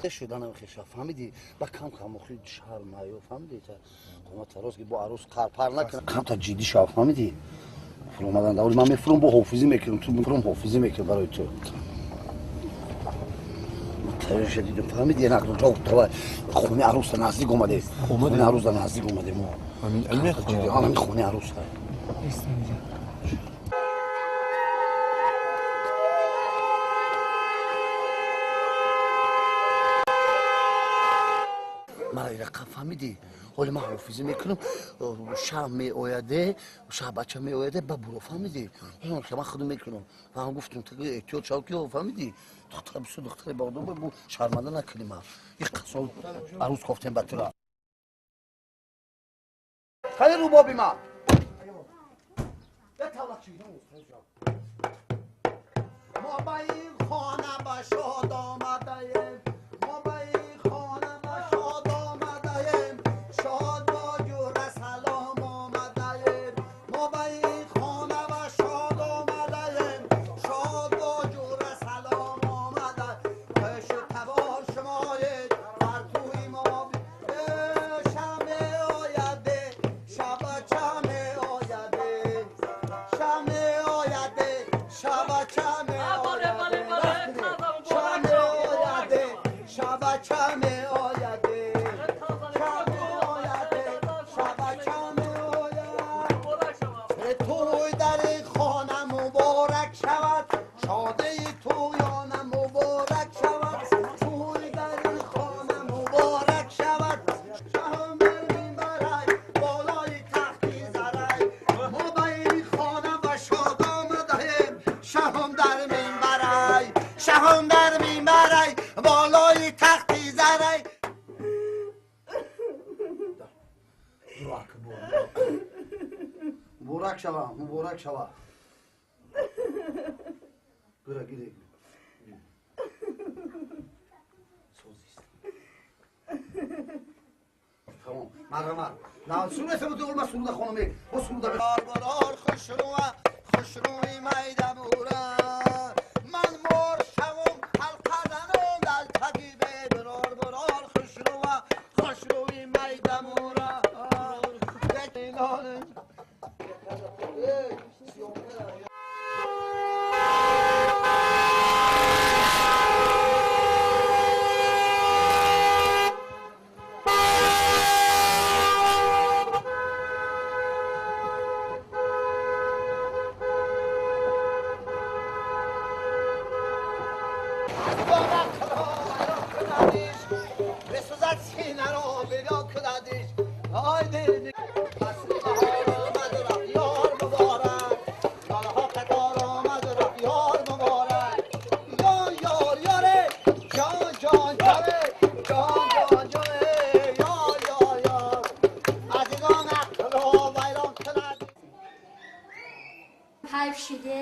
Шуданам хеша фаҳмидӣ, ба кам кам охи шарм наё, фаҳмидӣ, қомат рост ки бо арӯс қарпар накун, камта ҷиддӣ шав, фаҳмидӣ. Фуромадан даври ман мефурам, бо ҳофизӣ мекунам, ту мефурам, ҳофизӣ мекунам барои ту. Тайёр дидам, фаҳмидӣ, давай хонаи арӯса наздик омадем, хонаи арӯса наздик омадем мо. Ҳамин хонаи арӯса. Мара ирақа фаҳмидӣ, ҳоли ман ҳофизӣ мекунам, шаб меояде, шаббача меояде, ба буро, фаҳмидӣ, ман худам мекунам. Фаҳм гуфтам, эҳтиёт шав ки, фаҳмидӣ, духтар бисёр духтари бағдод бу, шарманда накунӣ. Ман ик сол арӯз кофтем ба тура. Қани рубоби ман? Мо ба ин хона ба шод омадаем, мо ба ин хона ба шод омадаем, шод бо ҷура салом омадаем. Мо ба ин хона ба шод омадаем, шод бо ҷура салом омада. Пешу табор шумоед, бар тӯи мо шаб меояде, шабача меояде, шаб меояде, шабача меояде, шаб меояде, шабача меояде, шаб меояде, шабача меояд. Тӯй дар ин хона муборак шавад, шодии тӯёна муборак шавад. Тӯй дар ин хона муборак шавад, шаҳм бар минбарай, болои тахти зарай. Мо ба ин хона ба шод омадаем, шаҳм дар минбарай, шаҳм дар минбарай, болои тахти зарай. Муборак шава, муборак шава. Гира, гире. Созист. Тамом. Марҳамат. На, суруда сабу олма, суруда хонуме. Бо суруда. Барор хушрӯа, хушрӯи майда бура. Ман мор шавум, ҳалқа занум дар таги бедрор. Барор хушрӯа, хушрӯи майда бура. بسوزد سینه را بلا کندش. آی دل فصل بهار آمد رفت یار مبارک، لاله قطار آمد رفت یار مبارک. یار یار یاره جان جان جانه، جان جان جانه، یار یار یار. عزیزان عقل را ویران کند. حیف شده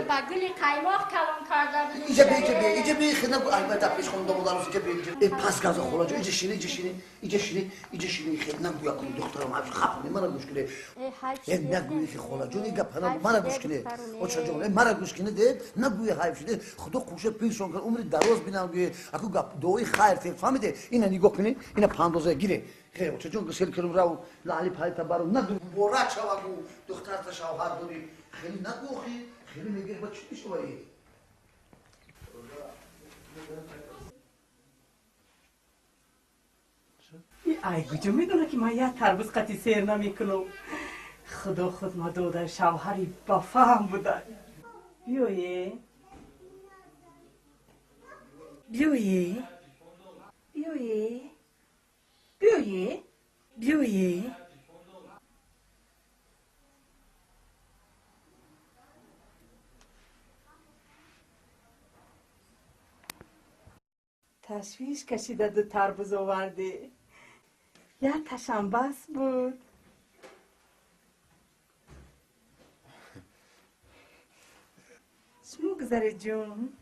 با گل قیماق کلان کرده بودیم. اینجا بی، اینجا بی، اینجا بی، خیلی نگو. البته پیش خونده بود عروس. اینجا بی، اینجا. ای پس گازا خولا جو، اینجا شینی، اینجا شینی، اینجا شینی، اینجا شینی. خیلی نگو یکم دخترم حرف خفنی مرا گوش کنه. حیف ای نگویی که خولا جون این گپ مرا گوش کنه. اوچا جون ای مرا گوش کنه ده نگویی حیف شده. خدا خوشه پیشون کن عمری دراز بینم گویی. اكو گپ دوی خیر تی فهمیده. اینا نگاه کنی، اینا پاندوزه گیره. خیر اوچا جون گسل کردم راو لالی پای تبارو نگو مبارک شوا گو دختر تا شوهر داری. خیلی نگو خی، خیلی میگه با چی میشه وای. ای کجا میدونه که من یه تربوز قطعی سیر نمیکنم. خدا خود ما داده شوهری با فهم بوده. بیایه بیایه بیایه بیایه بیایه. تشویش کشیده دو تربوز آورده. یه تشم بس بود. شما گذره جون.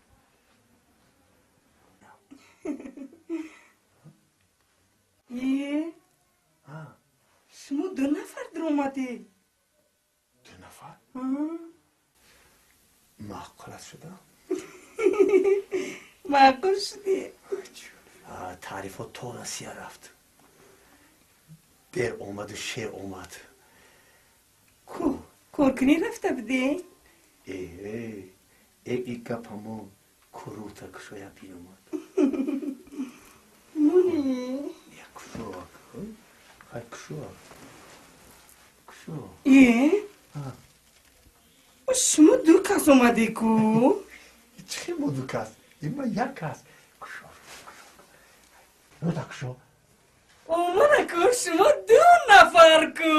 یه شما دو نفر در اومدی. دو نفر؟ معقولت شده؟ معقول شدی. Шарифо то Россия рафт. Дер омаду шер омад. Ку коркунӣ рафта будӣ? Э, э, и гапамо курута кушоя биомад. Муни. Я кушо. Хай кушо. Кушо. Э? Шумо ду кас омадӣ ку? Чӣ мо ду кас? Има як кас. Кушо. Рӯта кушо. Омада ку, шумо ду нафар ку.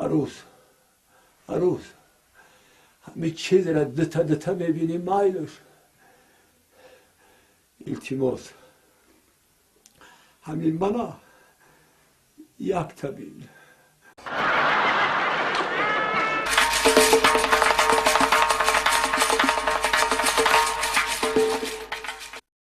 Арӯс. Арӯс. Ҳамин чизра дута дута мебинӣ, майлаш. Илтимос. Ҳамин мана якта бин.